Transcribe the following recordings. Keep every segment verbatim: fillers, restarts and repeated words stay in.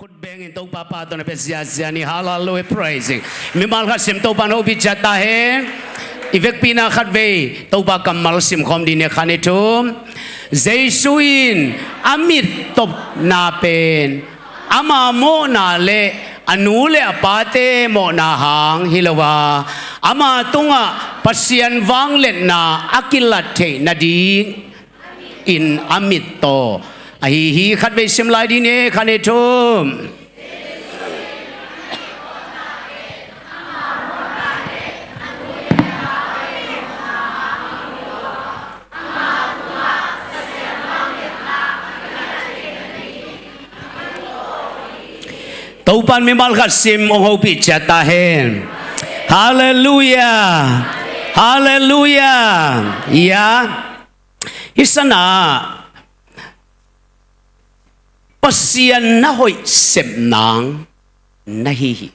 Khut bengin Topa pa tawh na pia ziahziah ni. Hallelujah, praising. Mimal khat sim Topa in hopih ciat ta hen. I vekpi-in ah khatvei Topa kammal simkhawm ding ni. Khan ni thum. Jesu in a mittopna pen ama mawhna le a nu le a pate mawhna hang hi lo a, ama tungah Pasian vangliatna a kilat theih nading in a mittaw ahi hi. Khatvei sim lai ding ni. Khan ni thum. Topa in mimal khat sim hong hopih ciat ta hen. Hallelujah. Hallelujah. Ya. Hih sanah Pasian na hoih sep nang na hi hi.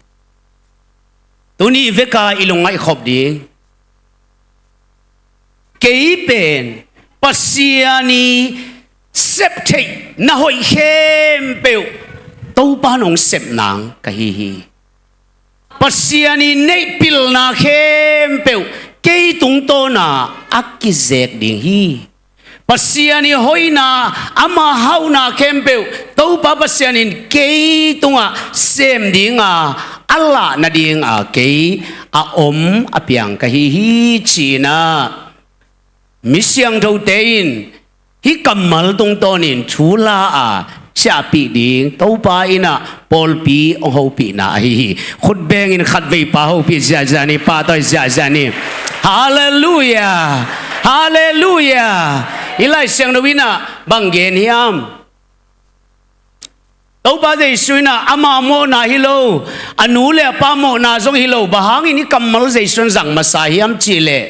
Tuni veka i lungngaih khop ding, kei pen Pasian i sep theih na hoih khempeuh Topa in hong sep nang ka hi hi. Pasian i neih pilna khempeuh kei tungtawn ah a kizek ding hi. Pasian i hoihna, ama hauhna khempeuh Topa Pasian in kei tungah sem ding a, a lah nading a kei a om a piang ka hi hi, ci-in ah mi siangthote in hih kammal tungtawnin thu la a ciahpih ding Topa in ah pawlpi hong hopihna ahi hi. Khut bengin khatvei pa hopih ziahziah ni, pa tawh ziahziah ni. Hallelujah. Hallelujah. Hih Lai Siangtho in ah bang gen hiam? Topa Jesu in ah ama mawhna hi lo, a nu le a pa mawhna zong hi lo, bang hangin hih kammal Jesu in zang masa hiam cih leh,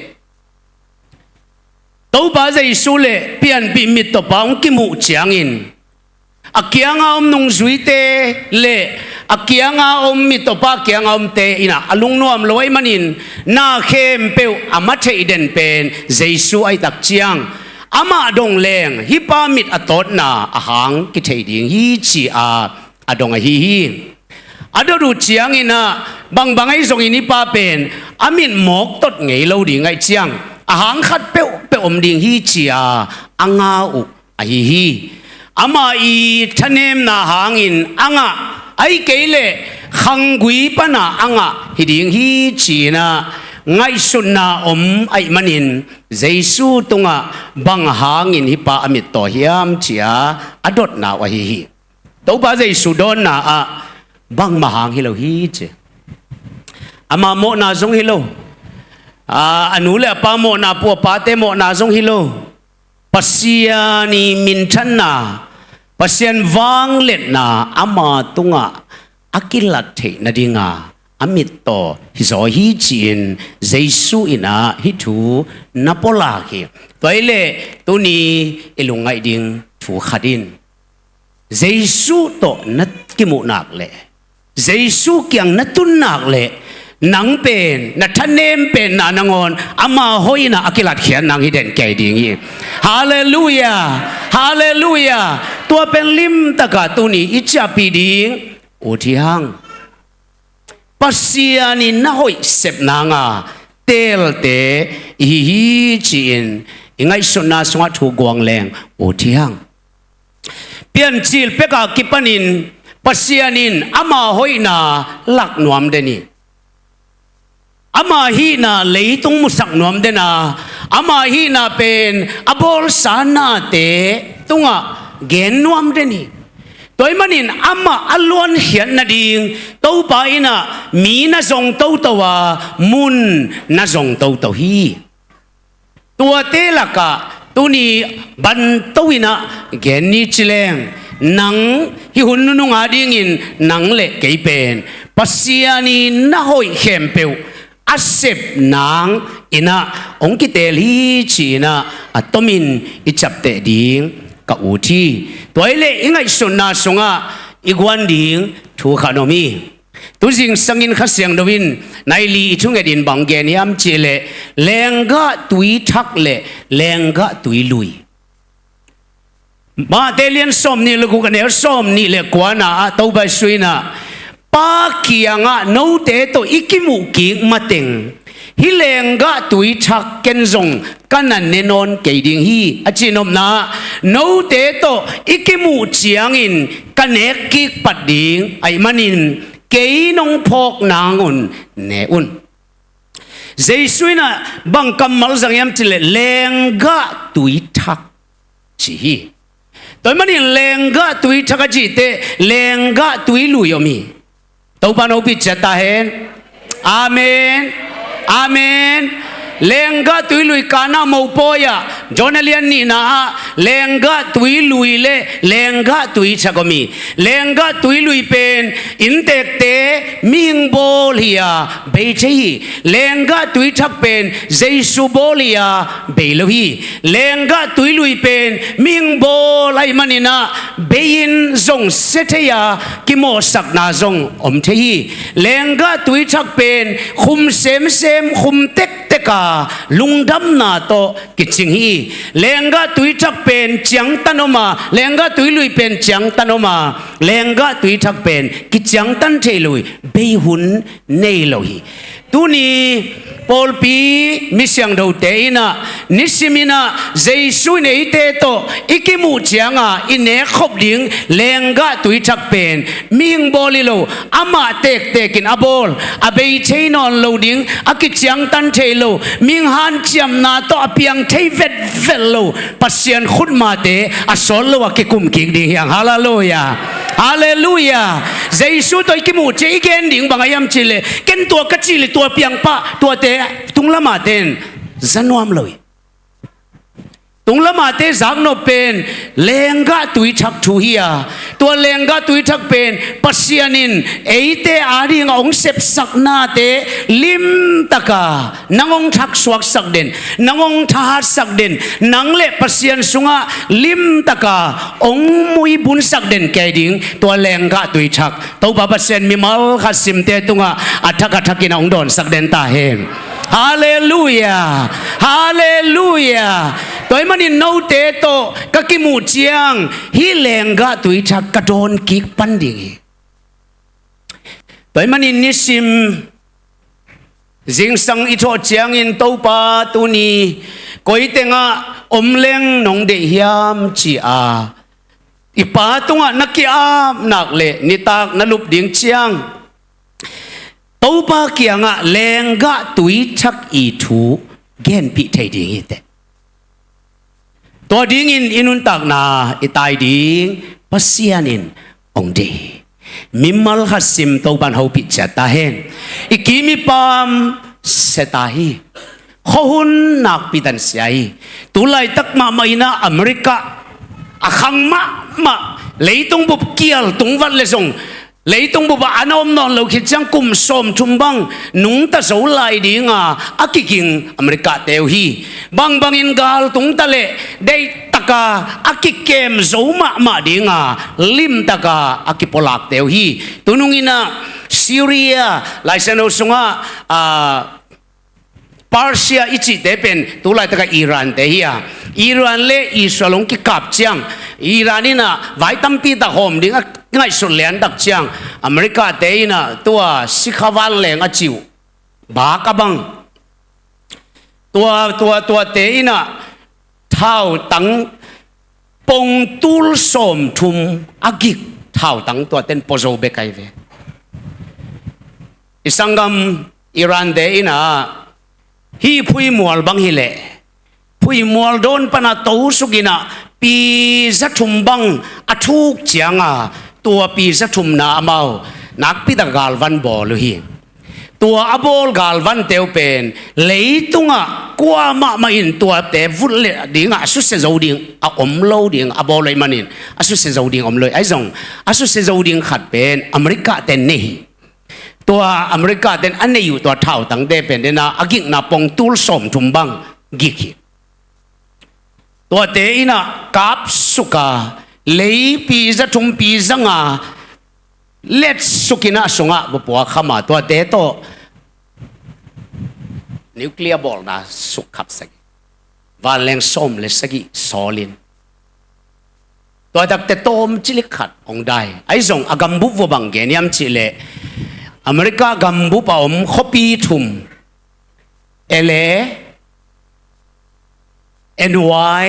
Topa Jesu le pianpih mittawpa hong kimuh ciangin a kianga om nungzuite le a kianga om mittawpa kianga omte in ah a lungnuam lo ahih manin na khempeuh a ma theih den pen Jesu ahih tak ciang amah dong leng hih pa mit a tawtna a hang kithei ding hi, ci-a a dong ahi hi. A dot uh ciangin ah bangbang ahi zongin hih pa pen a mit mawk tot ngei lo ding ahih ciang a hang khat peuhpeuh om ding hi, ci-a a ngah uh ahi hi. Ama i thanemna hangin a ngah, ahih kei leh khanggui pana a ngah hi ding hi, ci-in ah ngaihsutna om ahih manin Jesu tungah bang hangin hih pa a mittaw hiam, ci-a a dotna uh ahi hi. Topa Jesu dawnna ah bangmah hang hi lo hi, ci. Ama mawhna zong hi lo, a, a nu le a pa mawhna, pu a pate mawhna zong hi lo. Pasian i minthanna, Pasian vangliatna ama tungah a kilat theih nadinga a mittaw hi zaw hi, ci-in Jesu in ah hih thu na pulak hi. Tua ahih leh tuni i lungngaih ding thu khat in Jesu tawh na kimuh nak leh, Jesu kiang na tun nak leh, nang pen na thanem penna nangawn ama hoihna a kilatkhiat nang hi den kei ding hi. Hallelujah. Hallelujah. Tua pen limtakah tuni i ciahpih ding ut hi hang. Pasian in na hoih sep nanga teelte i hi hi, ci-in i ngaihsutna sungah thu guang leng ut hi hang. Piancil peka kipanin Pasian in ama hoihna lak nuam den hi. Ama hihna leitung musak nuam den a, ama hihna pen a bawlsa nate tungah gen nuam den hi. Tua ahih manin amah a luankhiat nading Topa in ah mi na zong toto a, mun na zong toto hi. Tuate lakah tuni banto in ah gen ni ci leng, nang hih hun nunung adingin nang le kei pen Pasian i na hoih khempeuh a sep nang in ah hong kiteel hi, ci-in ah a tomin i ciapteh ding ka ut hi. Tua ahih leh i ngaihsutna sungah i guan ding thu khat om hi. Tu zingsangin Kha Siangtho in nai li i thungetin bang gen hiam cih leh, lenggah tui thak le lenggah tui lui. Mate lian sawm nih le guk, a neu sawm nih le kuana ah Topa Jesu in ah, Pa kiangah note tawh i kimuh kik mateng hih lenggah tui thak ken zong ka na ne nawn kei ding hi, a cihnopna ah, note tawh i kimuh ciangin ka nek kik pat ding ahih manin kei nong phawk nangun ne un. Jesu in ah bang kammal zang hiam cih leh lenggah tui thak ci hi. Tua ahih manin lenggah tui thak a cih teh lenggah tui lui om hi. Topa in hopih ciat ta hen. Amen. Amen. Lenggah tui lui Kana mopawi ah, John a lian nihna ah lenggah tui lui le lenggah tui thak om hi. Lenggah tui lui pen inntekte mihing bawl hi-a bei thei hi. Lenggah tui thak pen Jesu bawl hi-a bei lo hi. Lenggah tui lui pen mihing bawl ahih manin ah bei-in zong sia thei-a kimawhsakna zong om thei hi. Lenggah tui thak pen khum semsem, khum tektek a lungdamna tawh kicing hi. Lenggah tui thak pen ciangtan om a, lenggah tui lui pen ciangtan om a, lenggah tui thak pen kiciangtan thei lo hi, bei hun nei lo hi. Tuni pawlpi mi siangthote in ah, nisimin ah Jesu in eite tawh i kimuh cianga i nek khop ding lenggah tui thak pen mihing bawl hi lo, amah tektekin a bawl, a bei thei nawn lo ding, a kiciangtan thei lo, mihing hanciamna tawh a piang thei vetvet lo Pasian khutmate a sawt lo a kikum kik ding hi hang. Halleluiah. Halleluiah. Jesu tawh i kimuh ciang i gen ding bang a hiam cih leh, ken tua ka cih leh tua piang pah, tuate tunglam a ten za nuam lo hi. Tunglam a te zaknop pen lenggah tui thak thu hi a, tua lenggah tui thak pen Pasian in eite ading a hong sepsaknate limtaka nang hong thaksuaksak den, nang hong thahatsak den, nang le Pasian sungah limtaka hong muibunsak den kei ding tua lenggah tui thak. Topa Pasian mimal khat simte tungah a thak a thakin a hong dawnsak den ta hen. Halleluiah. Halleluiah. Tua ahih manin note tawh ka kimuh ciang hih lenggah tui thak ka dawn kik pan ding hi. Tua ahih manin nisim zingsang i thawh ciangin Topa tuni koi tengah om leng nong deih hiam ci-a i Pa tungah na ki-ap nak leh nitak na lup ding ciang Topa kiangah lenggah tui thak i thu genpih thei ding hi teh. Tua dingin i nuntakna i tai ding Pasian in hong deih hi. Mimal khat sim Topa in hopih ciat ta hen. I kim i pam sia ta hi. Khuahun nakpi tan sia hi. Tu laitak mahmah in ah America a khang mahmah, leitung bup kial tungvat le zong leitung bup ah a na om nawn lo khit ciang kum sawmthum bang nungta zo lai dinga a kiging America te uh hi. Bangbangin gal tungta leh deihtaka a kikem zo mahmah dinga limtaka a kipolak te uh hi. Tunung in ah Syria, Lai Siangtho sungah, ah, Persia i cihte pen tu laitaka Iran te hi a, Iran le Israel hong kikap ciang, Iran in ah vai tampi tak hawm ding a ngaihsut lian tak ciang, America te in ah tua sikha vanleng a ci uh, bak a bang, tua, tua, tuate in ah thautang pongtul sawmthum a gik thautang tuate in pua zo bek ahi ve. I sanggam Iran te in ah hih phuimual bang hi leh, phuimual dawn pana to suk in ah pi za thum bang a thuk cianga tua pi za thumna amau nakpi tak galvan bawl uh hi. Tua a bawl galvante uh pen leitungah kua mahmah in tuate vut leh dingah a susia zo ding a om lo ding a bawl uh ahih manin a susia zo ding om lo hi. Ahi zong a susia zo ding khat pen America te nei hi. Tua America ten a nei uh tua thautangte pen den a, a gikna pongtul sawmthum bang gik hi. Tuate in ah kapsuka leipi za thum pi za nga letsuk in ah sungah va pua kham a, tuate tawh nuclear bawlna sukkhap sagih, vanleng sawm le sagih sawlin Tua takte tawm cilik khat hong dai. Ahi zong a gambup vua bang gen hiam cihleh, America gambup a om khuapi thum, L A, N Y,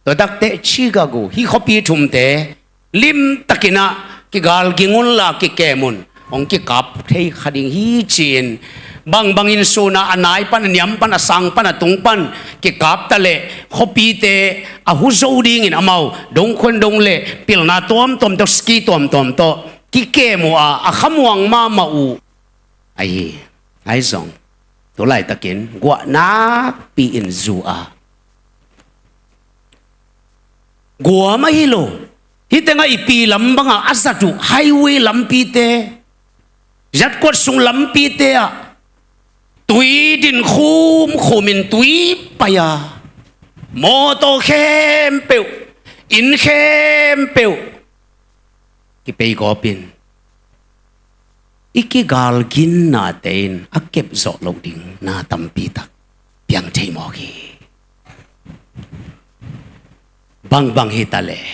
tua takte Chicago, hih khuapi thumte limtakin ah kigal ging unla kikem un, hong kikap thei kha ding hi ci-in, bangbangin sun ah a nai pan, a niam pan, a sang pan, a tung pan kikap taleh khuapite a hu zo dingin amau dongkhuan dong le pilna tuamtuam tawh, ski tuamtuam tawh kikem uh a, a khamuang mahmah uh ahi. Ahi zong tu laitakin guah nakpi-in zu a, guam ahi lo, hih tengah i pi lam bangah a zat uh highway lampite, zatkuat sung lampite ah tui din khumkhumin tui pai a, mawtaw khempeuh, inn khempeuh kipeigawpin, i kigal ginnate in a kep zawh loh ding na tampitak piang thei mawk hi. Bangbang hi taleh,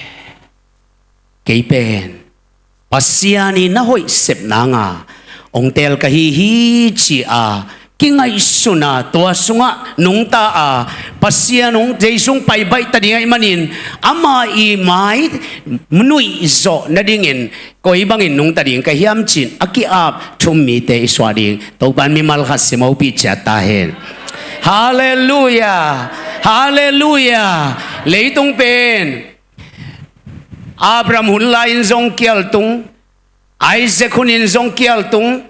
kei pen Pasian i na hoih sep nanga hong teel ka hi hi ci-a kingaihsun a, tua sungah nungta a, Pasian hong Jesu hong pai baih ta ding ahih manin ama i mai nuih zawh nadingin koi bangin nungta ding ka hiam ci-in a ki-ap thum mite i suah ding Topa'n mimal khat sim hopih ciat ta hen. Halleluia. Halleluia. Leitung pen Abraham hun lai-in zong kial tung, Isaac hunin zong kial tung,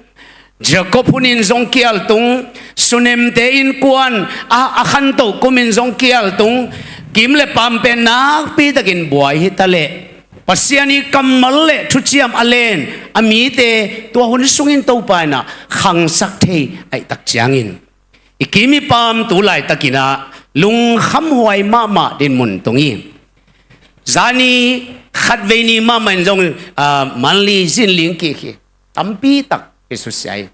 Jacob hunin zong kial tung, Sunemte innkuan a, a khantoh kumin zong kial tung, kim le paam pen nakpitakin buai hi taleh, Pasian i kammal le thuciam a len a mite tua hun sungin Topa in ah khangsak thei ahih tak ciangin, i kim i paam tu laitakin ah lungkhamhuai mahmah din mun tung hi. Zani khatvei ni mahmah in zong, ah, Manli zinling kik hi. Tampitak kisusia hi.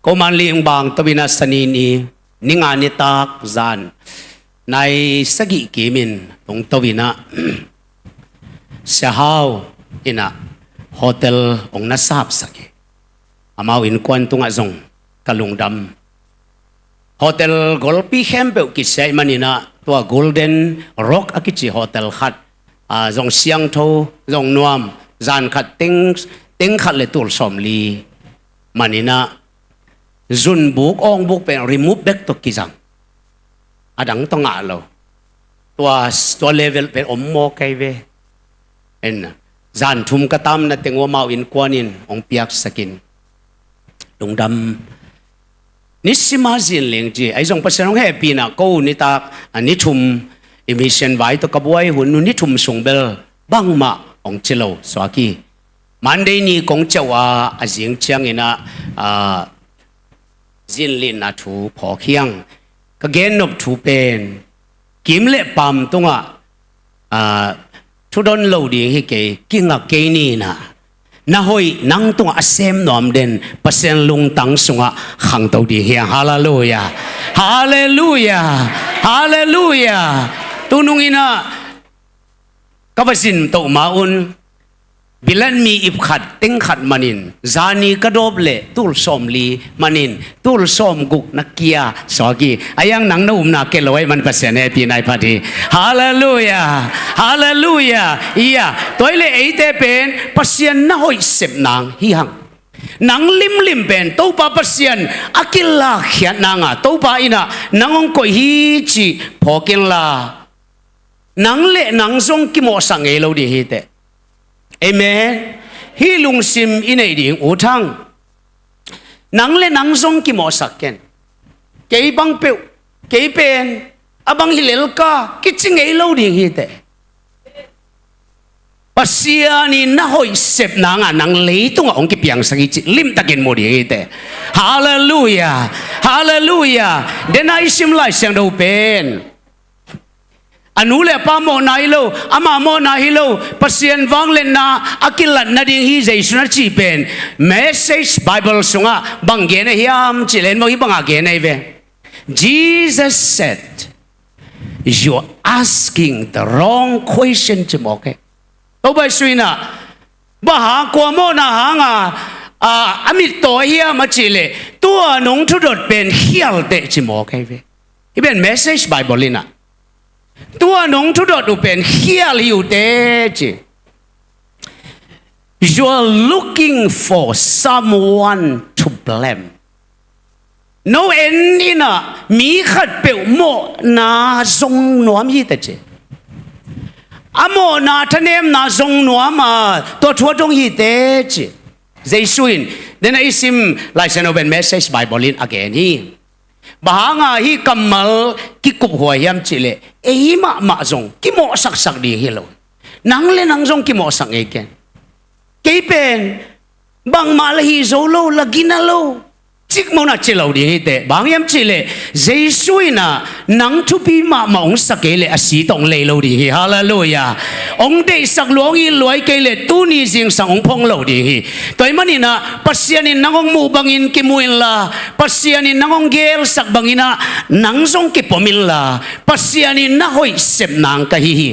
Ko Manli hong bang to in ah Sani ni, ni nga nitak zan nai sagih kimin hong to in ah Sia Hau in ah hotel hong na sapsak hi. Amau innkuan tungah zong ka lungdam. Hotel golpi khempeuh kisia ahih manin ah tua Golden Rock a kici hotel khat, ah, zong siangtho, zong nuam, zan khat teng, teng khat le tul sawmli manin ah zunbuk awngbuk pen remove bek tawh kizang. A dang tawh ngah lo. Tua, tua level pen om maw kei ve. En, zan thum ka tamna teng uh amau innkuan in hong piaksak in lungdam. Nisima zinling ci, ahi zong Pasian hong hehpihna ko nitak, a, ni thum i mission vai tawh ka buai hun uh ni thum sung bel bangmah hong ci lo suak hi. Monday ni kong ciah uh a, a zing ciangin ah, a, zinlinna thu phawk hi hang. Ka gennop thu pen kim le paam tungah, a, thudon lo ding hi kei, kinga kei ni in ah, na hoih nang tungah a sem nuam den Pasian lungtang sungah khangto ding hi hang. Halleluia. Halleluia. Halleluia. Tunung in ah ka va zin toh ma un, bilat mi ip khat teng khat manin, zani ka dawp leh tul sawmli manin tul sawmguk na kia suak hi. A hi hang nang na upna kia lo ahih man Pasian hehpihna hi phat hi. Halleluia. Halleluia. Ia, tua hi leh eite pen Pasian na hoih sep nang hi hang. Nang limlim pen Topa Pasian a kilakkhiat nanga Topa in ah nang hong koih hi cih phawk inla, nang le nang zong kimawhsak ngei lo ding hi teh. Amen. Hih lungsim i neih ding uh thang. Nang le nang zong kimawhsak ken. Kei bang peuh, kei pen a bang hi lel ka kici ngei lo ding hi teh. Pasian in na hoih sep nanga nang leitungah hong kipiangsak hi cih limtakin mu ding hi teh. Halleluia. Halleluia. Dena i sim Lai Siangtho pen a nu le a pa mawhna hi lo, ama mawhna hi lo, Pasian vangliatna a kilat nading hi Jesu in a cih pen Message Bible sungah bang gen a hiam cih leh en maw, hih bangah gen ahi ve. Jesus said, You're asking the wrong question, ci mawk e. Topa Jesu in ah, bang hang, kua mawhna hanga a, a mittaw hiam a cih leh, tua nong thudot pen khial teh, ci mawk e ve. Hih pen Message Bible in ah, tua nong thudot uh pen khial hi uh teh, ci. You are looking for someone to blame. No en in ah mi khatpeuh mawhna zong nuam hi teh, ci. A mawhna, thanemna zong nuam a, tua thu a dong hi teh, ci. Jesu in, den a i sim Lai Siangtho uh pen Message Bible in a gen hi. Bang hanga hih kammal kikuphuai hiam cih leh, ei mahmah zong kimawhsaksak ding hi lo. Nang le nang zong kimawhsak ngei ken. Kei pen bangmah la hi zo lo, la gina lo, cikmawhna ci lo ding hi teh. Bang hang hiam cih leh, Jesu in ah nang thupi mahmah hong sa kei leh a si tawh hong lei lo ding hi. Halleluiah. Hong deihsak lua, hong it lua kei leh tuni zingsang hong phong lo ding hi. Tua ahih manin ah Pasian in nang hong muh bangin kimu inla, Pasian in nang hong gelsak bangin ah nang zong kipom inla, Pasian in na hoih sep nang ka hi hi.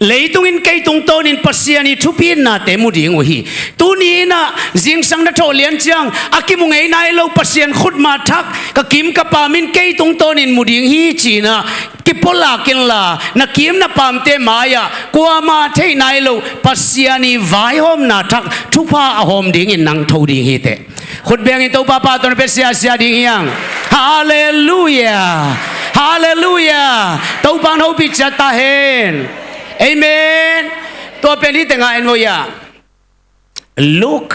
Leitung in kei tungtawnin Pasian ii thupitnate mu ding uh hi. Tuni in ah zingsang na thawh lian ciang a kimu ngei nai lo Pasian khutma thak ka kim ka pam in kei tungtawnin mu ding hi ci-in ah kipulak inla, na kim na pamte mai-ah kuamah thei nai lo Pasian ii vaihawmna thak thupha a hawm dingin nang tho ding hi teh. Khut bengin Topa pa tawh na pia siasia ding hi hang. Halleluiah. Halleluiah. Topa in hopih ciat ta hen. Amen. Tua pen hih tengah en vo ia. Look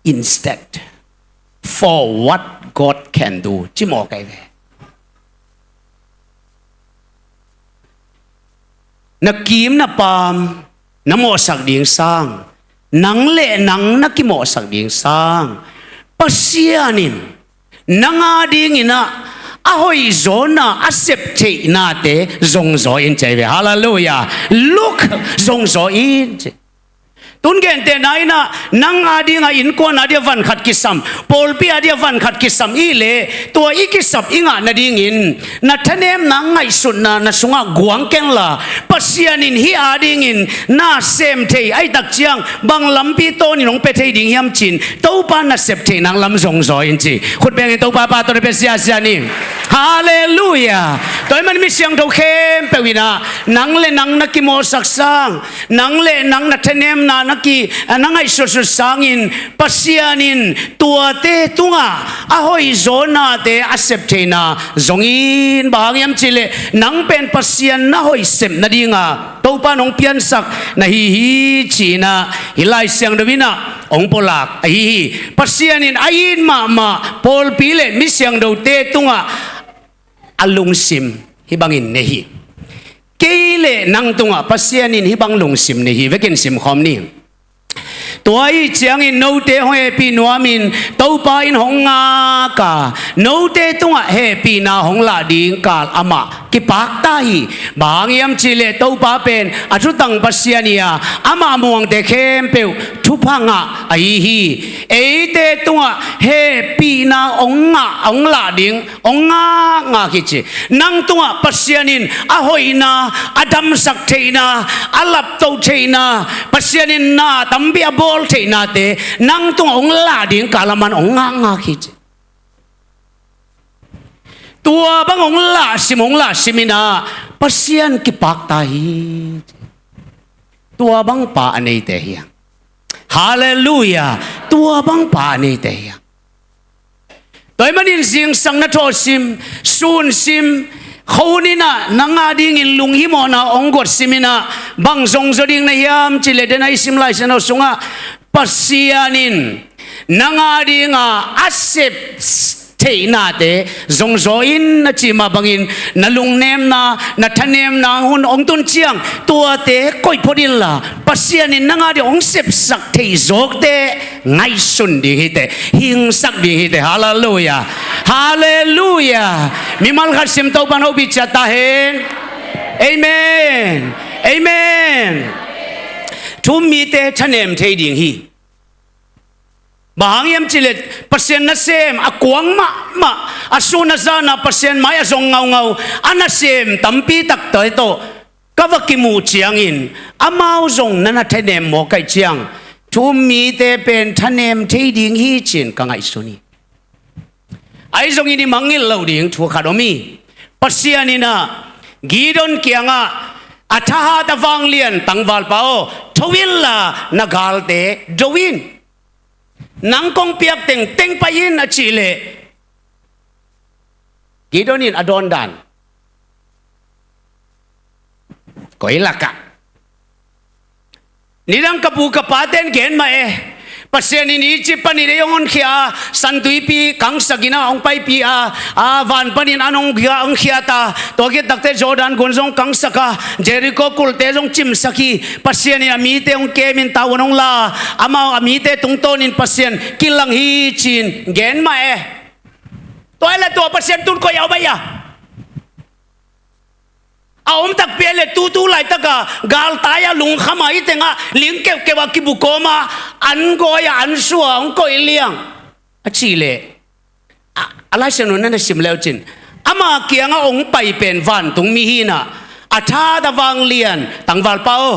instead for what God can do, ci mawk e ve. Na kim na pam na mawhsak ding sang, nang le nang na kimawhsak ding sang, Pasian in nang adingin ah a hoihzawna, a septheihnate zongzaw in, ci ve. Halleluiah. Look, zongzaw in, ci. Tun gentehna in ah nang adingah innkuan adia van khat kisam, pawlpi adia van khat kisam i hih leh, tua i kisap i ngah nadingin na thanemna, ngaihsutna na sungah guang kenla, Pasian in hih adingin na sem thei ahih tak ciang bang lampi tawnin hong pia thei ding hiam ci-in Topa nasep thei nang lam zongzaw in, ci. Khut bengin Topa pa tawh na pia siasia ni. Halleluiah. Tua ahih manin mi siangtho khempeuh in ah nang le nang na kimawhsak sang, nang le nang na thanemna na ki, na ngaihsutsut sangin Pasian in tuate tungah a hoihzawnate a septheihna zong in. Bang hang hiam cih leh nang pen Pasian na hoih sep nadinga Topa in hong piansak na hi hi, ci-in ah hih Lai Siangtho in ah hong pulak ahi hi. Pasian in a it mahmah pawlpi le mi siangthote tungah a lungsim hih bangin nei hi. Kei le nang tungah Pasian in hih bang lungsim nei hi. Vekin simkhawm ni. Tua ahih ciangin note hong hehpih nuamin Topa in hong ngak a, note tungah hehpihna hong lah ding kal amah kipakta hi. Bang hang hiam cih leh Topa pen a thutang Pasian hi a, amah muangte khempeuh thupha ngah ahi hi. Eite tungah hehpihna hong ngah, hong lah ding hong ngakngak hi, ci. Nang tungah Pasian in a hoihna, a damsak theihna, a laptoh theihna, Pasian in na tampi a bawl theihnate nang tungah hong lah ding kal amah in hong ngakngak hi, ci. Tua bang hong lah sim, hong lah sim in ah Pasian kipakta hi, ci. Tua bang pa a neite hi hang. Halleluiah. Tua bang pa a neite hi hang. Tua ahih manin zingsang na thawh sim, sun sim, khuahun in ah nang adingin lunghimawhna hong guat sim in ah bang zongzaw ding na hiam cih leh, den a i sim Lai Siangtho sungah Pasian in nang adinga a sep theihnate zongzaw in a cih mah bangin na lungnemna, na thanemna hun hong tun ciang tuate koih phot inla, Pasian in nang ading hong sepsak theih zawkte ngaihsun ding hi teh, hingsak ding hi teh. Halleluiah. Halleluiah. Mimal khat sim, Topa in hopih ciat ta hen. Amen. Amen. Thu um mite thanem thei ding hi. Bang hang hiam cihleh Pasian nasem a kuang mahmah, a sun a zan a Pasian mai a zong ngaungau a nasem tampi takte tawh ka va kimuh ciangin amau zong na na thanem mawk ahih ciang thu um mite pen thanem thei ding hi ci-in ka ngaihsun hi. Ahi zongin i mangngilh loh ding thu khat om hi. Pasian in ah Gideon kiangah, "A thahat a vanglian tangvalpa aw, tho inla na galte do in. Nang kong piak tengteng pai in," a cih leh Gideon in a dawn dan, koi lakah, "Nidang ka pu ka pate'n gen mah e, Pasian in Egypt panin ei hong honkhia a, San Tuipi kangsak in ah hong paipih a, a van panin an hong khia, hong khiat a, tua khit takteh Jordan gun zong kangsak a, Jericho kulhte zong cimsak hi. Pasian in a mite hong kemin tavuan hong la a, amau a mite tungtawnin Pasian kilang hi," ci-in gen mah e. Tua hi leh tua Pasian tun koi ah om a hia? A om takpi a leh tutu laitaka galtai a lungkham a, hih tengah ling keuhkeuh a kibukawm a, an gawi a, an sua hong koih liang a cih leh, a, a Lai Siangtho na na sim le uh cin, ama kiangah hong pai pen vantungmi hi in ah, "A thahat a vanglian tangvalpa aw,"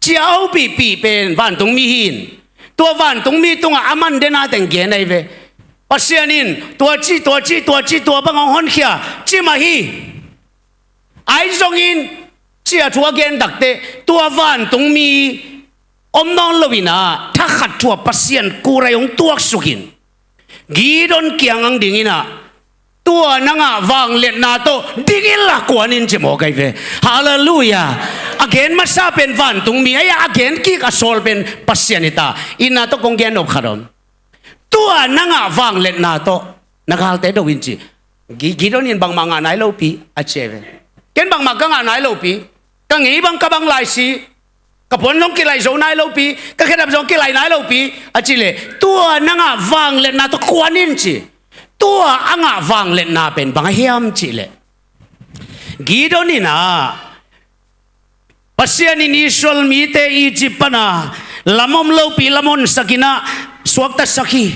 ci-a a hopihpih pen vantungmi hi in, tua vantungmi tungah a man dena teng gen ahi ve. Pasian in tua ci, tua ci, tua ci, tua bang hong honkhia ci mah hi. Ahi zongin ci-a thu a gen takteh tua vantungmi om nawn lo in ah, thakhat thu-a Pasian kurai hong tuaksuk in Gideon kiang hong ding in ah, "Tua na ngah vangliatna tawh ding inla kuan in," ci mawk ahi ve. Halleluiah. A gen masa pen vantungmi ahi a, a gen kik a sawl pen Pasian hi ta. Inn ah tawh kong gen nop khat om. "Tua na ngah vangliatna tawh na galte do in," ci. Gi-, Gideon in, "Bangmah ngah nai lopi," a ci ahi ve. "Ken bangmah ka ngah nai lopi. Ka ngei bang ka bang lai si. Ka puan zong kilaih zo nai lopi, ka khedap zong kilaih nai lopi," a cih leh, "Tua na ngah vangliatna tawh kuan in," ci. Tua a ngah vangliatna pen bang a hiam cih leh, Gideon in ah, Pasian in Israel mite Egypt pana lam om lopi lam honsak in ah, suaktasak hi.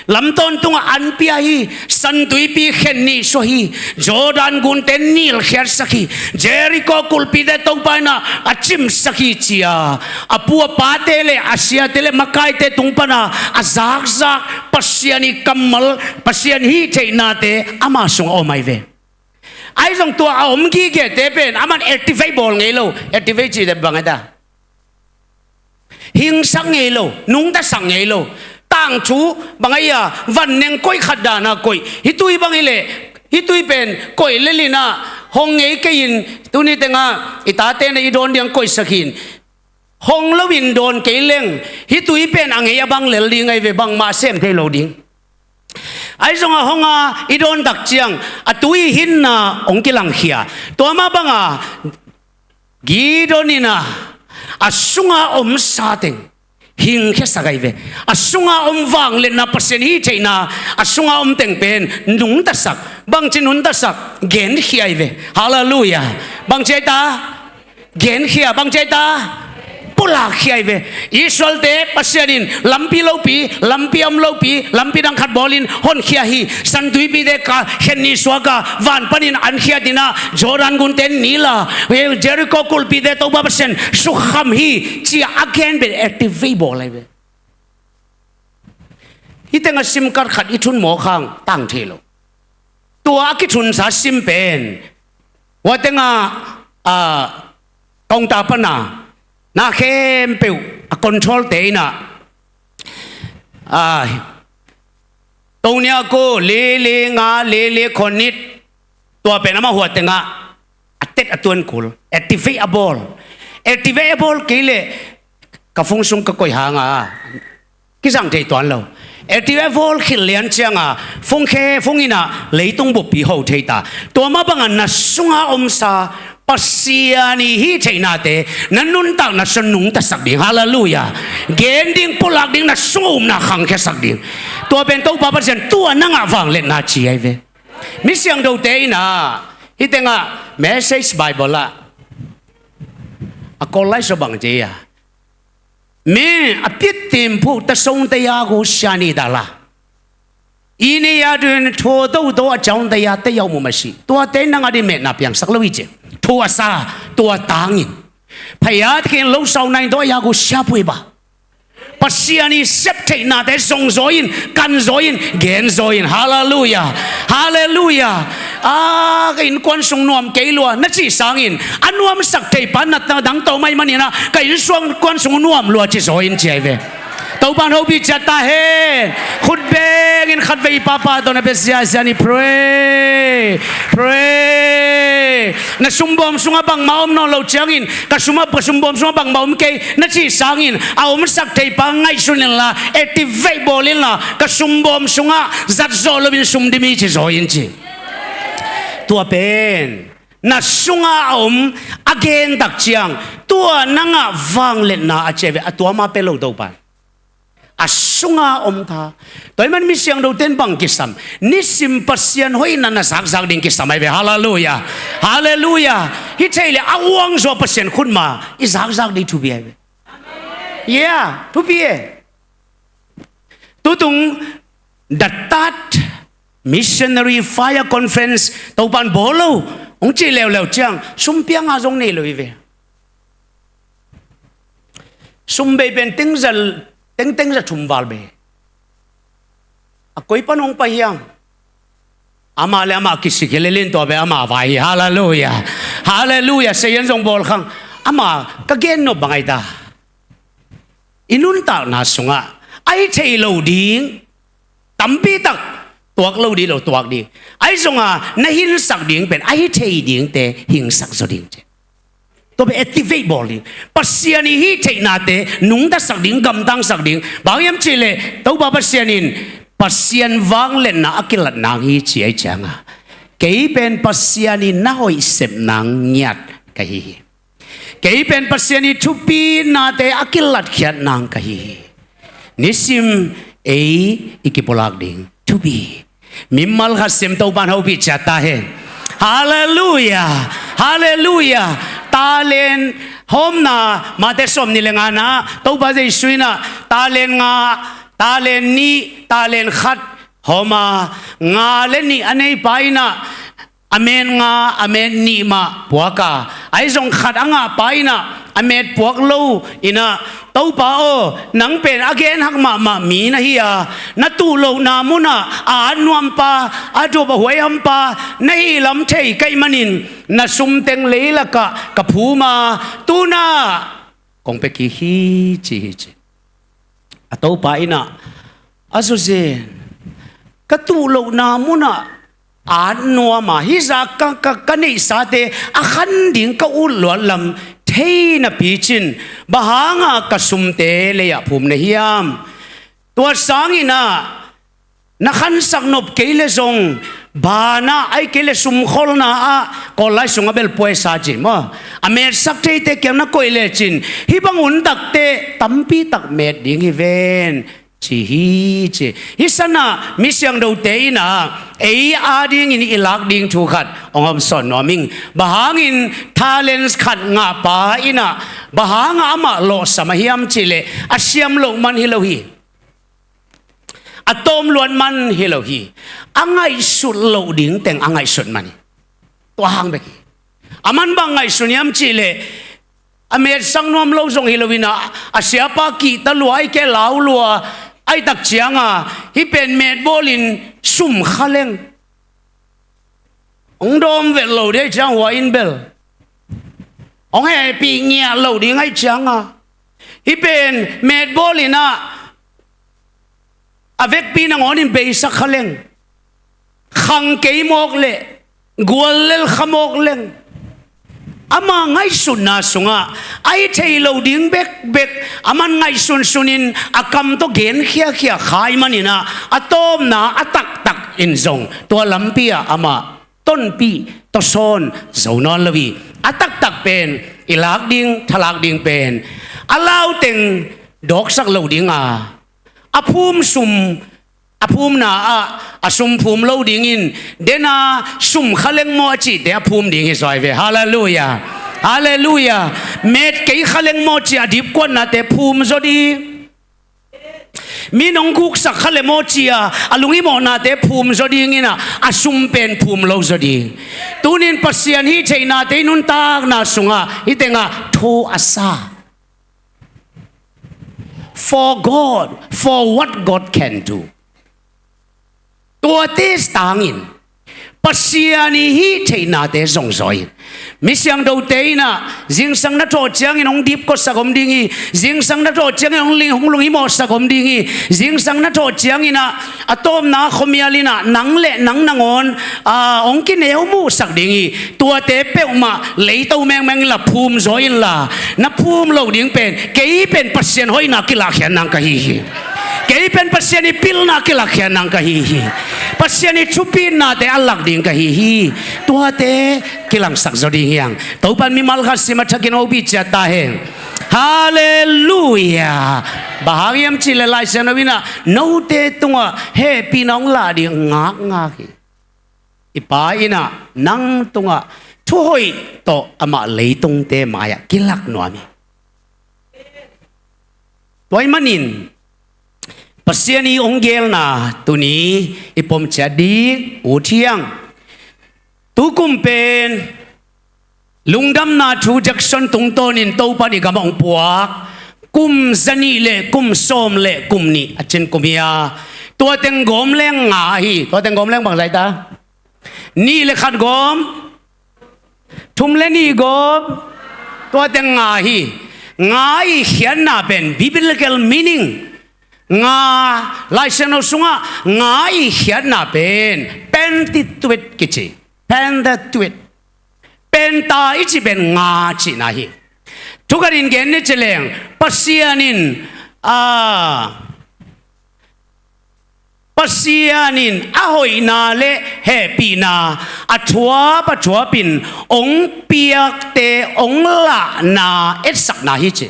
Lam tawntungah an pia hi. San Tuipi khen nih suah hi. Jordan gunte nilkhiatsak hi. Jericho kulhpite Topa in ah a cimsak hi, ci-a a pu a pate le a siate le makaite tung pana a zakzak Pasian ii kammal, Pasian hih theihnate ama sungah om ahi ve. Ahi zong tua a om gigete pen aman activate bawl ngei lo. Activate cih teh bang a ta? Hingsak ngei lo, nungtasak ngei lo. Tangthu bang a hia, vanneng koih khat dana koih. Hih tui bang hi leh, hih tui pen koih lel in ah hong ngei kei in, tuni tengah i tate na i dawn ding koihsak hi in. Hong lo in dawn kei leng, hih tui pen a ngei a bang lel ding ahi ve, bangmah sem thei lo ding. Ahi zongah hong a i dawn tak ciang a tui hinna hong kilangkhia. Tua mah banga Gideon in ah a sunga omsa teng hingkhiasak ahi ve. A sunga om vangliatna, Pasian hih theihna a sunga om teng pen nungtasak. Bangci nungtasak? Genkhia ahi ve. Halleluiah. Bangci ahi ta? Genkhia. Bangci ahi ta? Pulakkhia ahi ve. Israelte Pasian in lampi lopi, lampi om lopi, lampi dang khat bawlin honkhia hi. San Tuipite ka khen nih suak a, van panin an khiat in ah, Jordan gunte nilh a, Jericho kulhpite Topa Pasian sukham hi, ci-a a gen pen activate bawl ahi ve. Hih tengah sim khat khat i thun mawk hang tang thei lo. Tua a kithunsa sim pen, hua tengah, ah, kaungta pana na khempeuh a control-te in ah, ah, Tonia ko, lele nga, lele khonit, tua pen amah hua tengah a tet a tuan kul, activate a bawl. Activate a bawl kei leh ka phone sung ka koih hang a kizang thei tuan lo. Activate a bawl khit lian ciang a phone khe, phone in ah leitung buppi ho thei ta. Tua mah banga na sunga omsa Pasian ii hih theihnate na nuntakna sung nungtasak ding. Halleluiah. Gen ding, pulak ding, na sung a upna khangkhiasak ding. Tua pen Topa Pasian tua na ngah vangliatna ci ahi ve. Mi siangthote in ah hih tengah Message Bible ah a Kawl lai sua bang ci a, मैं अपित तिम्फु तसोंतया गुस्यानी दाला। इने यादुन थो दो दो अचाउंतया तयाउ मुमसी। तुआ तेन नंगा दि मेना प्यांग सक्लो इजे। थो असा, तुआ तांगिन। Phaya तकिन लो साउ नाइन दो या गुस्या पुइबा। Pasian ii septheihna te zong zaw in, kan zaw in, gen zaw in. Halleluia. Halleluia. A, ka innkuan sung nuam kei lua na cih sangin, a nuamsak thei pa natna dang tawh mai maninah ka innsuang kuan sung nuam lua ci zaw in ci ai ve. Topan hopih ciat ta hen. Khut bengin khatvei papa tawh na pia siasia ni pray. Pray. Na sumbawm sungah bangmah om nawn lo ciangin ka sumah ka sumbawm sungah bangmah om kei na cih sangin a omsak thei pa ngaihsun inla, activate bawl inla, ka sumbawm sungah zat zawh loin sum dim hi ci zaw in ci. Tua pen na sungah a om a gen tak ciang tua nangah vangliatna a cia ve a tua ma pe lo Topan. A sungah om ta. Tua hi man mi siangtho ten bang kisam. Nisim Pasian hoihna na zakzak ding kisam ai ve. Halleluia. Halleluia. Hi thei le a uang zaw Pasian khutma i zakzak ding thupi ai ve. Yeah, thupi e. Tutung datat missionary fire conference Topan bawl lo hong cih leuleu ciang sumpianga zong nei lo hi ve. Sumbei pen tengza tengtengza thum val bei. A koi pan hong pai hiang. Amah le amah kisik hi le lin tua be amah vai hi. Halleluia. Halleluia. Seian zong bawl khang. Amah ka gen nop bang ai ta. I nuntakna sungah a hi thei lo ding tampi tak tuak lo ding lo tuak ding. A hi zonga na hinsak ding pen a hi thei dingte hingsak zaw ding ci. Tua pen activate bawl ding. Pasian ii hih theihnate nungdasak ding, gamtangsak ding. Bang hiam cihleh Topa Pasian in Pasian vangliatna a kilat nang hi ci ai cianga kei pen Pasian ii na hoih sep nang ngiat ka hi hi. Kei pen Pasian ii thupi nate a kilatkhiat nang ka hi hi. Nisim ei i kipulak ding thupi. Mimal khat sem Topan hopih ciat ta hen. Halleluia. Halleluia. Talent hawmna Mate sawm ni le ngana Topa Jesu inah talent nga, talent nih, talent khat hawma nga le nih a neipa inah a met nga a met nih mah puaka a hi zong khat a ngahpa inah a met puak lo inah Topa aw, nang pen a genhak mahmah mi na hi a, na tuh lohna munah a at nuampa, a dup a huaihampa na hih lam thei ka hih manin na sumteng leilakah ka phuma tunah kong pia kik hi ci hi ci. A Topa inah a zawzen ka tuh lohna munah at nuama hih zah ka, ka, ka neihsate a khan ding ka ut luat lam thei napi cin bang hanga ka sumte lei-ah phum na hiam? Tua sanginah na khansak nop kei le zong banah ai kei le sumkholna ah Kawl lai sungah bel puaisa ci maw? A metsak theite kiang na koih lecin hih bang untakte tampi tak met ding hi ven ci hi ci. Hih sanah mi siangthote inah ei a dingin i lak ding thu khat hong hawmsawn nuam ing. Bang hangin talent khat ngahpa inah bang hanga amah lawhsam a hiam cihleh a siam loh man hi lo hi. A tawm luat man hi lo hi. A ngaihsut loh ding teng a ngaihsut man hi. Tua hang bek hi. A man bang ngaihsun hiam cihleh a metsang nuam lo zong hi lo inah a siapa kihta lua ai keh lau lua ai tak cianga hih pen met bawlin sum kha leng. Hong dawm vet lo ding ai ciang hua in bel hong hehpih ngiah lo ding ai cianga hih pen met bawlinah a vekpi nangawnin beisak kha leng. Khang kei mawk leh guallel kha mawk leng. Ama ngaihsutna sungah a hi thei lo ding bekbek a man ngaihsunsunin a kam tawh genkhiakhia khai maninah a tawpna a taktak in zong tua lampi ah amah tonpih tawsawn zo nawn lo hi. A taktak pen i lak ding thalak ding pen a lauteng dawksak lo dinga a phum sum a phumna ah a sum phum lo dingin dena sum kha leng maw a cihte a phum ding hi zaw ai ve. Halleluia. Halleluiah. Met kei kha leng maw ci-a a dipkuatnate phum zaw ding. Mi nong guksak kha le maw ci-a a lunghimawhnate phum zaw dingin ah a sum pen phum lo zaw ding. Tunin Pasian hih theihnate i nuntakna sungah hih tengah thu a sa. For God, for what God can do. Tuate tangin Pasian i hih theihnate zongzaw in, mi siangthote in ah zingsang na thawh ciangin hong dipkuatsak om ding hi. Zingsang na thawh ciangin hong ling, hong lunghimawhsak om ding hi. Zingsang na thawh ciangin ah a tawpna khuamial in ah nang le nang nangawn, aa, hong kineu muhsak ding hi. Tuate peuhmah leito mengmeng inla phum zaw inla, na phum loh ding pen, kei pen Pasian hoihna kilakkhiat nang ka hi hi. Kei pen Pasian i pilna kilakkhiat nang ka hi hi. Pasian i thupitnate a lak ding ka hi hi. Tuate kilangsak zaw ding hi hang. Topan mimal khat sim a thakin hopih ciat ta hen. Halleluiah. Bang hang hiam cih leh Lai Siangtho in ah note tungah hehpihna hong lah ding ngakngak hi. I Pa in ah nang tungah thuhoih tawh amah leitungte mai-ah kilak nuam hi. Tua ahih manin Pasian i hong geelna tuni i pom ciat ding ut hi hang. Tukum pen Lungdamna Thu Jackson tungtawnin Topan i gam hong puak kum zanih le kum sawm le kum nih a cin kum hi a, tua teng gawm leng nga ahi. Tua teng gawm leng bangzah ta? Nih le khat gawm, thum le nih gawm, tua teng nga ahi. Nga i khiatna pen biblical meaning, nga, Lai Siangtho sungah nga i khiatna pen Pentateuch kici. Pentateuch. Penta i cih pen nga cihna hi. Thu khatin gen ni ci leng, Pasian in, a, Pasian in a hoihna le hehpihna a thuap a thuapin hong piakte hong lahna etsakna hi ci.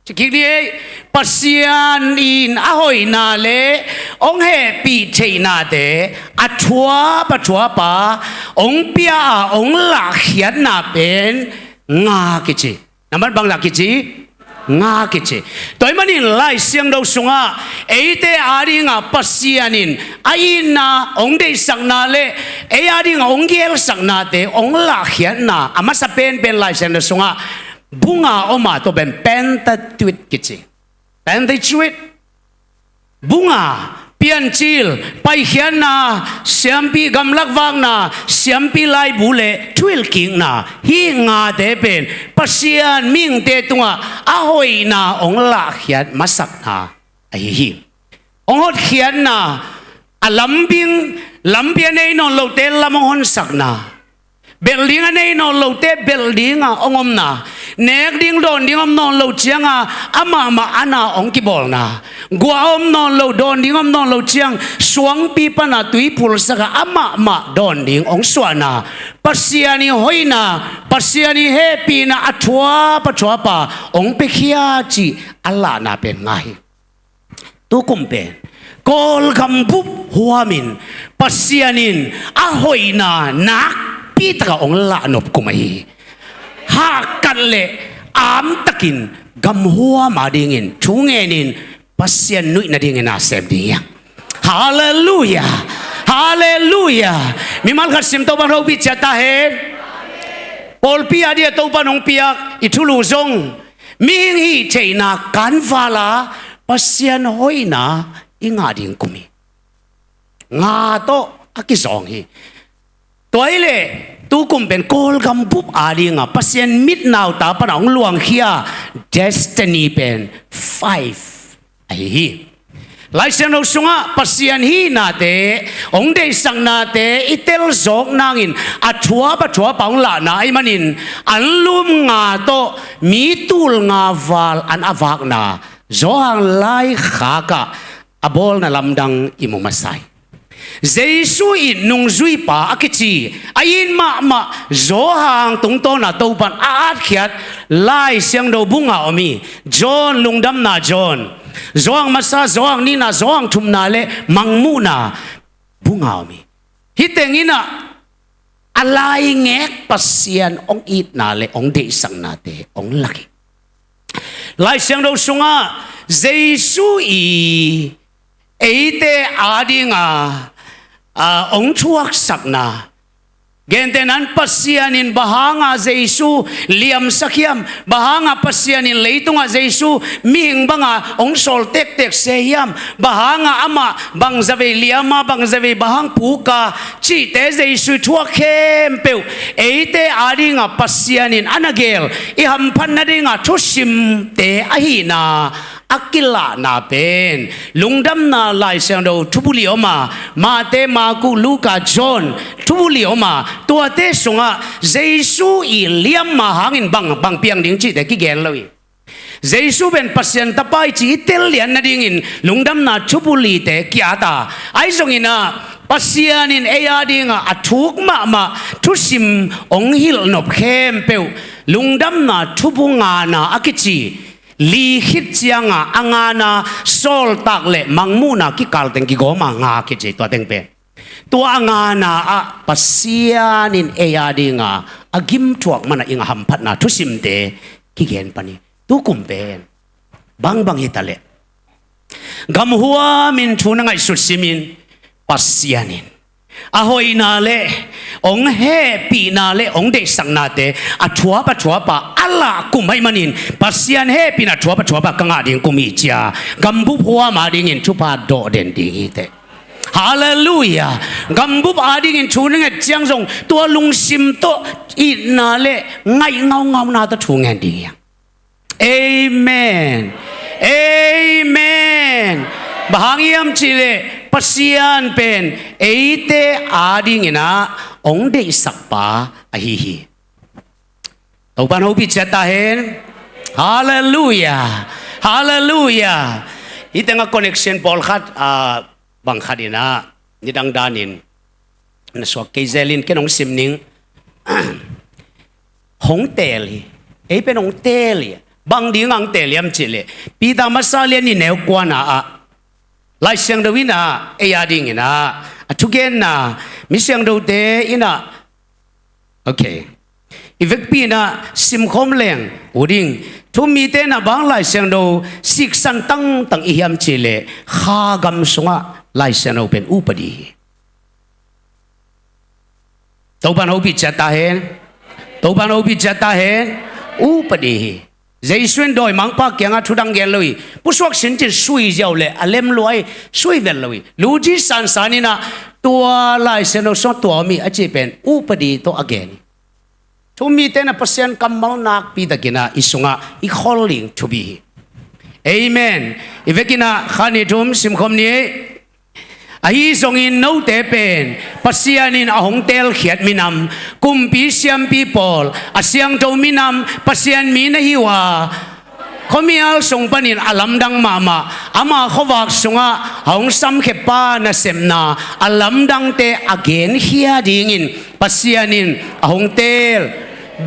Ci kik ni ei, Pasian in a hoihna le hong hehpih theihnate a thuap a thuap a hong pia a hong lahkhiatna pen nga kici. Nambat bangzah kici? Nga kici. Tua ahih manin Lai Siangtho sungah eite adingah Pasian in a itna hong deihsakna le ei adingah hong geelsaknate hong lahkhiatna a masa penpen Lai Siangtho sungah bu nga om a, tua pen Pentateuch kici. Pentateuch. Bu nga, Piancil, Paikhiatna, Siampi, Gamlak Vakna, Siampi Laibu le Thuhilhkikna, hih ngate pen Pasian mihingte tungah a hoihna hong lahkhiat masakna ahi hi. Hong hotkhiatna, a lambing, lampi a nei nawn lote lam hong honsakna, belh ding a nei nawn lote belh dinga hong omna, nek ding dawn ding om nawn lo cianga amahmah ana hong kibawlna, guah a om nawn lo, dawn ding om nawn lo ciang suangpi pana tui phulsaka amahmah dawn ding hong suahna, Pasian i hoihna, Pasian i hehpihna a thuap a thuapa hong piakhia cih a lahna pen nga hi. Tukum pen Kawlgam bup huamin Pasian in a hoihna nakpitaka hong lahnop kum ahi hi. Hahkat le amtakin gamhuam adingin thu ngenin Pasian nuih nadingin a sem ding hi hang. Halleluiah. Halleluiah. Mimal khat sim, Topan hopih ciat ta hen. Pawlpi adia Topan hong piak i thulu zong mihing hih theihna kanvala Pasian hoihna i ngah ding kum hi. Nga tawh a kizawng hi. Tua hileh tukum pen Kawlgam bup adinga Pasian mitnauta pana hong luangkhia destiny pen five ahi hi. Lai Siangtho sungah Pasian hihnate, hong deihsaknate i telzawk nangin a thuap a thuapa hong lahna ahih manin anlum nga tawh mi tul nga val an a vakna Johan laikhakah a bawlna lamdang i mu masa hi. Jesu in nungzuipa a kici a it mahmah Johan tungtawna Topan a atkhiat Lai Siangtho bu nga om hi. John, Lungdamna John, Johan masa, Johan nihna, Johan thumna le Mangmuhna bu nga om hi. Hih teng in ah a laingek Pasian hong itna le hong deihsaknate hong lak hi. Lai Siangtho sungah Jesu i eite adinga, a, hong thuaksakna, gentehna in Pasian in bang hanga Jesu liamsak hiam, bang hanga Pasian in leitungah Jesu mihing banga hong sawl tektek se hiam, bang hanga amah bangzavei liama, bangzavei bang hang puka cihte Jesu i thuak khempeuh eite adinga Pasian in a na geel i hamphat nadinga thusimte ahihna a kilahna pen Lungdamna Lai Siangtho thubu li om a, Mate, Marku, Luka, John thubu li om a, tuate sungah Jesu i liamma hangin bang, bang piang ding cihte kigen lo hi. Jesu pen Pasian Tapa i ci i tel lian nadingin Lungdamna thubu lite ki-at a, ahi zongin ah Pasian in ei adinga a thuk mahmah thusim hong hilh nop khempeuh Lungdamna thubu ngana a kici li khit cianga a ngana sawltak le mangmuhna kikalteng kigawma nga kici, tua teng pen tua a ngana ah Pasian in ei adinga a gimthuak mana inga hamphatna thusimte kigen pan hi. Tukum pen bangbang hitaleh gamhuamin thu na ngaihsut simin Pasian in a hoihna le hong hehpihna le hong deihsaknate a thuap a thuapa a lah kum ahih manin Pasian hehpihna thuap a thuapa ka ngah ding kum hi cia gambup huam adingin thupha dawh den ding hiteh. Halleluiah. Gambup adingin thu na nget ciang zong tua lungsim tawh itna le ngaih ngaungauna tawh thu ngen ding hi. Amen. Amen. Bang hang hiam cihleh Pasian pen eite adingin ah hong deihsakpa ahi hi. Topan hopih ciat ta hen. Halleluiah. Halleluiah. Hih tengah connection pawlkhat, ah, bang khat in ah nidang danin na suak kei zelin ken hong sim ning. Hong teel hi. Ei pen hong teel hi. Bang ding hong teel hiam cihleh Peter masa lian nih neu kuana ah Lai Siangtho in ah ei adingin ah a thugenna mi siangthote in ah, okay, i vekpi in ah simkhawm leng uh ding. Thumite in ah bang Lai Siangtho siksan tangtang i hiam cihleh kha gam sungah Lai Siangtho pen upadi hi. Topan hopih ciat ta hen. Topan hopih ciat ta hen. Upadi hi. Jesu in dawimangpa kiangah thudang gen lo hi. Pusuak sincin sui ziau le a lem lua hi. Sui vel lo hi. Luci sansan in ah tua Lai Siangtho sungah tua om hi a cih pen upadi tawh a gen hi. Thumite in ah Pasian kammal nakpi takin ah i sungah i khol ding thupi hi. Amen. I vekin ah kha nih thum simkhawm ni. Ahi zongin note pen Pasian in a hong teelkhiat minam, kumpi siampi pawl, a siangtho minam, Pasian mi na hi uh a, khuamial sung panin a lamdang mahmah, ama khuavak sungah a hong samkhia pa nasepna a lamdangte a genkhia dingin Pasian in a hong teel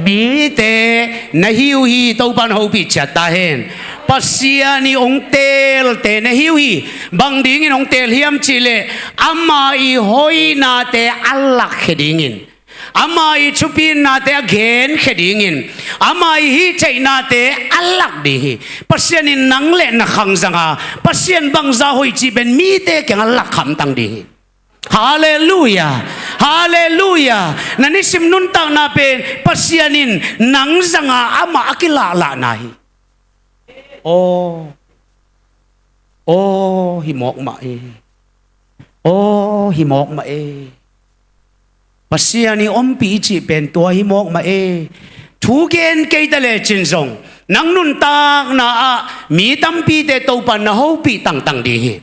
mite na hi uh hi. Topan hopih ciat ta hen. Pasian i hong teelte na hi uh hi. Bang dingin hong teel hiam cihleh ama i hoihnate a lakkhia dingin, ama i thupitnate a genkhia dingin, ama i hih theihnate a lak ding hi. Pasian in nang le na khang zanga Pasian bangza hoih cih pen mite kiangah lak hamtang ding hi. Halleluiah. Halleluiah. Na nisim nuntakna pen Pasian in nang zanga amah a kilahlahna hi. Aw, aw, hi mawk mah e. Aw, hi mawk mah e. Pasian i ompih i cih pen tua hi mawk mah e. Thu gen kei ta lecin zong nang nuntakna ah mi tampite Topan na hopih tangtang ding hi.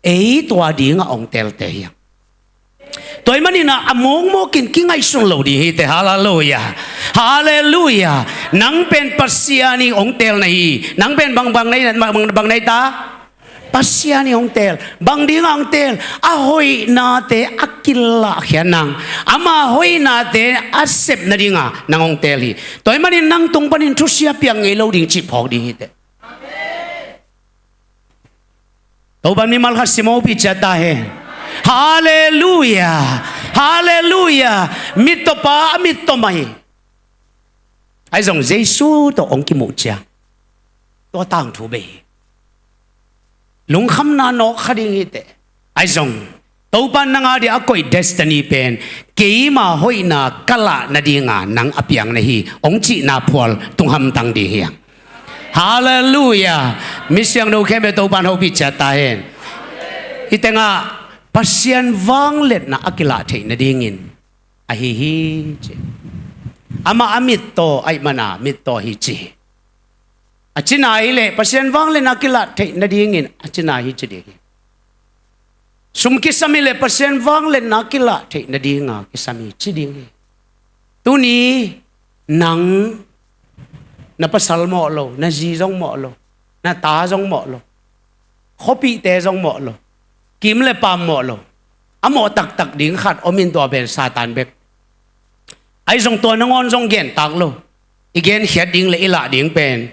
Ei tua dingah hong teelte hi hang. Tua ahih manin ah a mawkmawkin kingaihsun lo ding hiteh. Halleluiah. Halleluiah. Nang pen Pasian i hong teel na hi. Nang pen bang, bang na hi, bang, bang na hi ta? Pasian i hong teel. Bang dingah hong teel? A hoihnate a kilahkhia nang, ama hoihnate a sep nadinga nang hong teel hi. Tua ahih manin nang tung panin thusia piang ngei lo ding cih phawk ding hiteh. Topan mimal khat sim hopih ciat ta hen. Halleluiah. Halleluiah. Mittawpa a mittaw mah hi. Ahi zong Jesu tawh hong kimuh ciang tua tangthu bei hi. Lungkhamna nawk kha ding hi teh. Ahi zong Topa nang a dia a koih destiny pen keima hoihna ka lah nadinga nang a piang na hi, hong cihna phual tung hamtang ding hi hang. Halleluiah. Mi siangtho khempeuh Topa in hopih ciat ta hen. Hih tengah Pasian vangliatna a kilah theih nadingin ahi hi ci. Amah a mittaw ahih mana mittaw hi ci hi. A cina hi leh Pasian vangliatna a kilah theih nadingin a cina hi ci ding hi. Sum kisam hi leh Pasian vangliatna a kilah theih nadinga kisam hi ci ding hi. Tuni nang na pasal mawh lo, na zi zong mawh lo, na ta zong mawh lo, khuapihte zong mawh lo, kim le paam mawh lo, a mawh taktak ding khat om in, tua pen Satan bek. Ahi zong tua nangawn zong gentak lo. I genkhiat ding le i lah ding pen,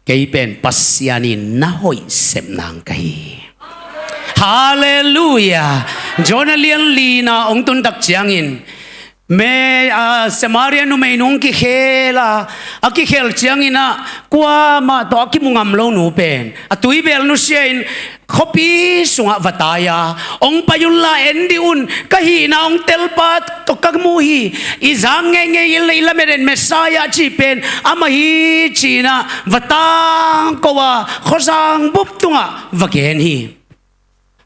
kei pen Pasian in na hoih sep nang ka hi. Halleluiah. Jonah lian lina hong tuntak ciangin me, a, Samaria numei nung kikhel a, a kikhel ciangin ah kuamah tawh a kimu ngam lo nu pen a tuibel nusia in khuapi sungah va tai a, hong pai unla en dih un, ka hihna hong telpa tawh ka mu hi, i zak ngeingei in le i lamet en Messiah cih pen amah hi ci-in ah va tangko a, khuazang bup tungah va gen hi.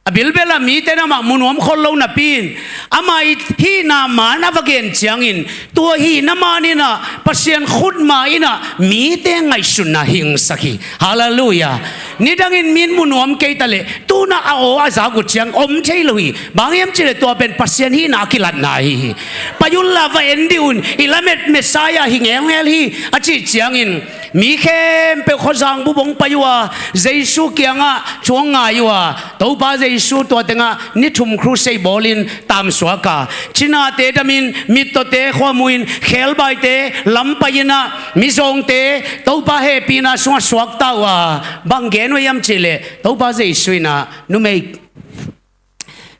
A bilbel a mite in amah mu nuam khol lo napi in, amah i hihna man a va gen ciangin, tua hihna man in ah Pasian khutma in ah mite ngaihsutna hingsak hi. Halleluiah. Nidangin mi in mu nuam kei ta leh, tu-in ah a aw a zak uh ciang om thei lo hi. Bang hiam cih leh tua pen Pasian hihna a kilatna ahi hi. Pai unla va en dih un, i lamet Messiah hi ngelngel hi, a cih ciangin mi khempeuh khuazang bup hong pai uh a, Jesu kiangah thu hong ngai uh a, Topa Jesu tua tengah ni thum crusade bawlin tamsuak a, cinate damin, mittawte khuamu in, khebaite lam pai in ah, mizawngte Topa hehpihna sungah suakta uh a, bang gen uh hiam cih leh Topa Jesu in ah numei,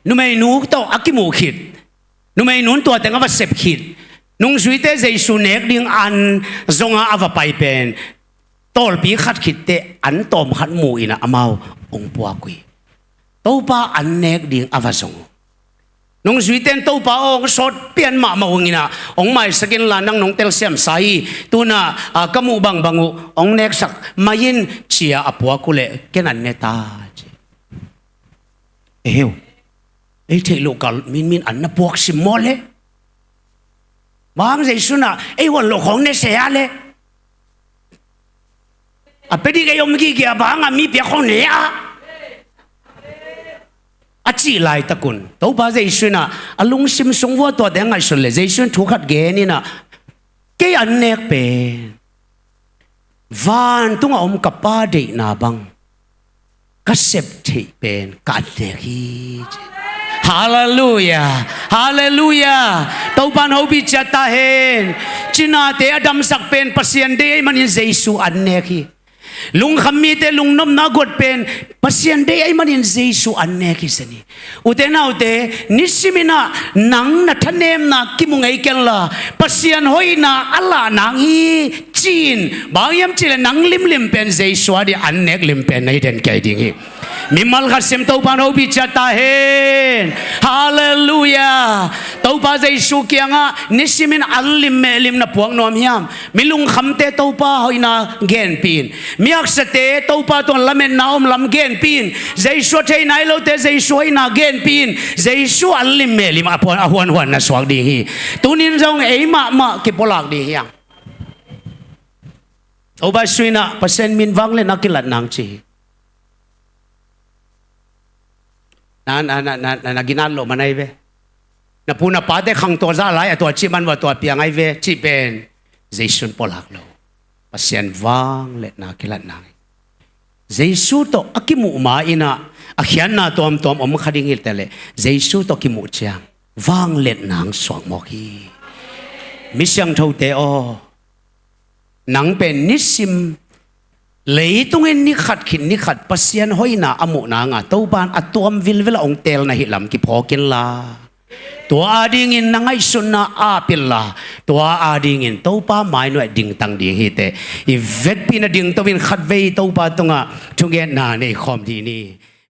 numeinu tawh a kimuh khit, numeinu in tua tengah va sep khit, nungzuite Jesu nek ding an zongah a va pai pen tawlpi khat khit teh an tawm khat mu in ah amau hong puak uh hi. Topa an nek ding a va zong uh. Nungzuite in Topa aw, hong sawt pian mahmah ung in ah, hong maisak inla nang nong telsiam sa hi. Tu-in ah, a, ka muh bangbang uh hong neksak mai in ci-a a puak uh leh ken an ne ta ci. Eheu. Ei theih loh kal min min an na puak simmawh leh. Bang Jesu in ah ei huan loh khawng ne se a leh, a pia ding ei om gige a, bang a mi piak khawng ne a, a cih laitak un Topa Jesu in ah a lungsim sung vua tuate a ngaihsun leh Jesu in thu khat gen in ah, kei an nek pen vantungah om ka Pa deihna bang ka sep theih pen ka an nek hi ci. Halleluiah. Halleluiah. Topa in hopih ciat ta hen. Cinate a damsak pen Pasian deih ahih manin Jesu an nek hi. Lungkham mite lungnopna guat pen Pasian deih ahih manin Jesu an nek hi zen hi. Ute naute, nisim in ah nang na thanemna kimu ngei kenla, Pasian hoihna a lah nang hi ci-in, bang hiam cih leh nang limlim pen Jesu a dia an nek lim pen na hi den kei ding hi. Mimal khat sem Topa in hopih ciat ta hen. Halleluiah. Topa Jesu kiangah nisim in an lim meh lim na puak nuam hiam? Mi lungkhamte Topa hoihna genpih in, mi haksate Topa tungah lametna om lam genpih in, Jesu a thei nai lote Jesu hoihna genpih in, Jesu an lim meh lim a puan a huanhuan na suak ding hi. Tuni in zong ei mahmah kipulak ding hi hang. Topa Jesu in ah Pasian min vangliatna a kilat nang ci hi. Na, na, na, na, na, na ginat loh man ahi ve. Na pu na pate khangto zah lai a tua cih man vua tua piang ahi ve cih pen Jesu in pulak lo. Pasian vangliatna a kilat nang hi. Jesu tawh a kimuh ma in ah a khiatna tuamtuam om kha ding hi ta leh, Jesu tawh kimuh ciang vangliatna hong suak mawk hi. Mi siangthote aw, nang pen nisim leitung in ni khat khit ni khat Pasian hoihna a muh nanga Topa in a tuam vilvel a hong teelna hi lam kiphawk inla, Tua adingin na ngaihsutna ap inla, tua adingin Topa mainuai dingtang ding hi teh. I vekpi-in a dingto-in khatvei Topa tungah thungetna nei khawm dih ni.